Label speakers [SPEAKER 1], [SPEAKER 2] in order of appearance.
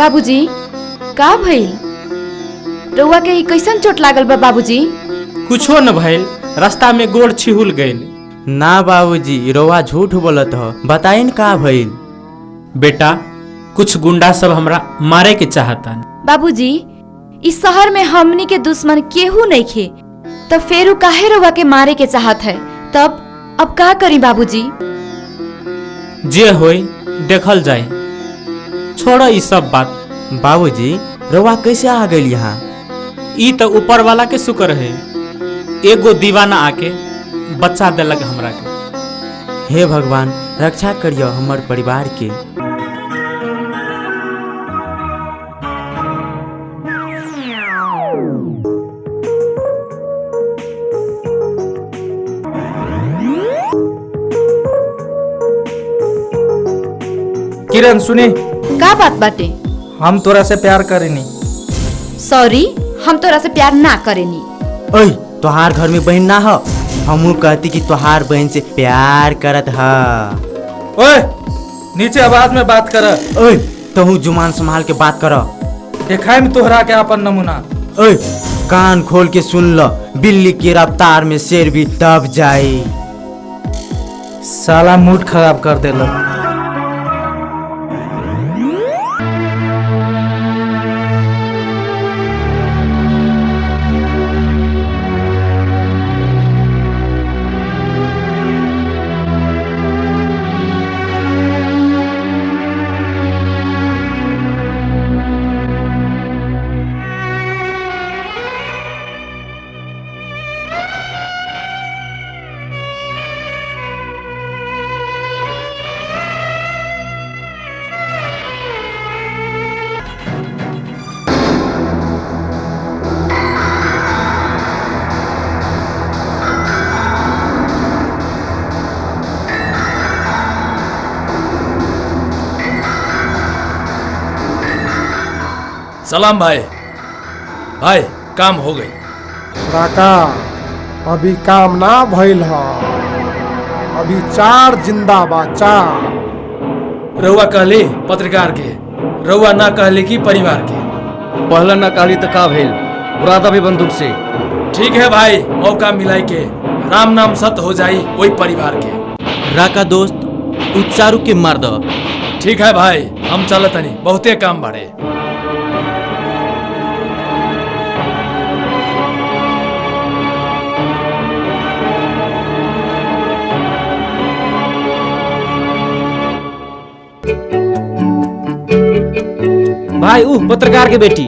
[SPEAKER 1] बाबूजी का भइल? रउआ के ई कैसन चोट लागल बा बाबूजी?
[SPEAKER 2] कुछो न भइल, रास्ता में गोड़ छिहुल गइल।
[SPEAKER 3] ना बाबूजी, रउआ झूठ बोलत हो, बताइन का भइल?
[SPEAKER 2] बेटा, कुछ गुंडा सब हमरा मारे के चाहता।
[SPEAKER 1] बाबूजी, इस शहर में हमनी के दुश्मन केहू नहीं खे, तब फेरू काहे रउआ के मारे के चाहत है? तब अब का करी बाबूजी?
[SPEAKER 2] जे होई देखल जाए, छोड़ो ई सब बात।
[SPEAKER 3] बाबूजी, रउआ कैसे आ गइल यहाँ?
[SPEAKER 2] ई तो ऊपर वाला के शुक्र है, एगो दीवाना आके बचा देलक हमरा के।
[SPEAKER 3] हे भगवान, रक्षा करियो हमर परिवार के।
[SPEAKER 4] किरण सुनी,
[SPEAKER 1] का बात बाटे?
[SPEAKER 4] हम तोरा से प्यार करेनी।
[SPEAKER 1] सॉरी, हम तोरा से प्यार ना करेनी।
[SPEAKER 3] ओए, तोहार घर में बहन ना हो? हमू कहती कि तोहार बहन से प्यार करत ह।
[SPEAKER 4] ओए, नीचे आवाज में बात कर।
[SPEAKER 3] ओए, तहु जुमान संभाल के बात कर।
[SPEAKER 4] देखाई में तोहरा के अपन नमूना।
[SPEAKER 3] ओए, कान खोल के सुन ल, बिल्ली के रफ्तार में शेर भी दब जाए।
[SPEAKER 4] साला मूड खराब कर देलक।
[SPEAKER 5] सलाम भाई। भाई काम हो गई।
[SPEAKER 6] राका, अभी काम ना भइल ह, अभी चार जिंदा बा, चार।
[SPEAKER 5] रउआ कहली पत्रकार के, रउआ ना कहली कि परिवार के।
[SPEAKER 7] पहला ना कहली तो का भइल, उड़ादा भी बंदूक से।
[SPEAKER 5] ठीक है भाई, मौका मिलाई के राम नाम सत हो जाई वही परिवार के।
[SPEAKER 8] राका दोस्त, उच्चारू के मार दो।
[SPEAKER 5] ठीक है भाई, हम चलतनी, बहुते काम बाड़े।
[SPEAKER 8] भाई, ऊ पत्रकार के बेटी।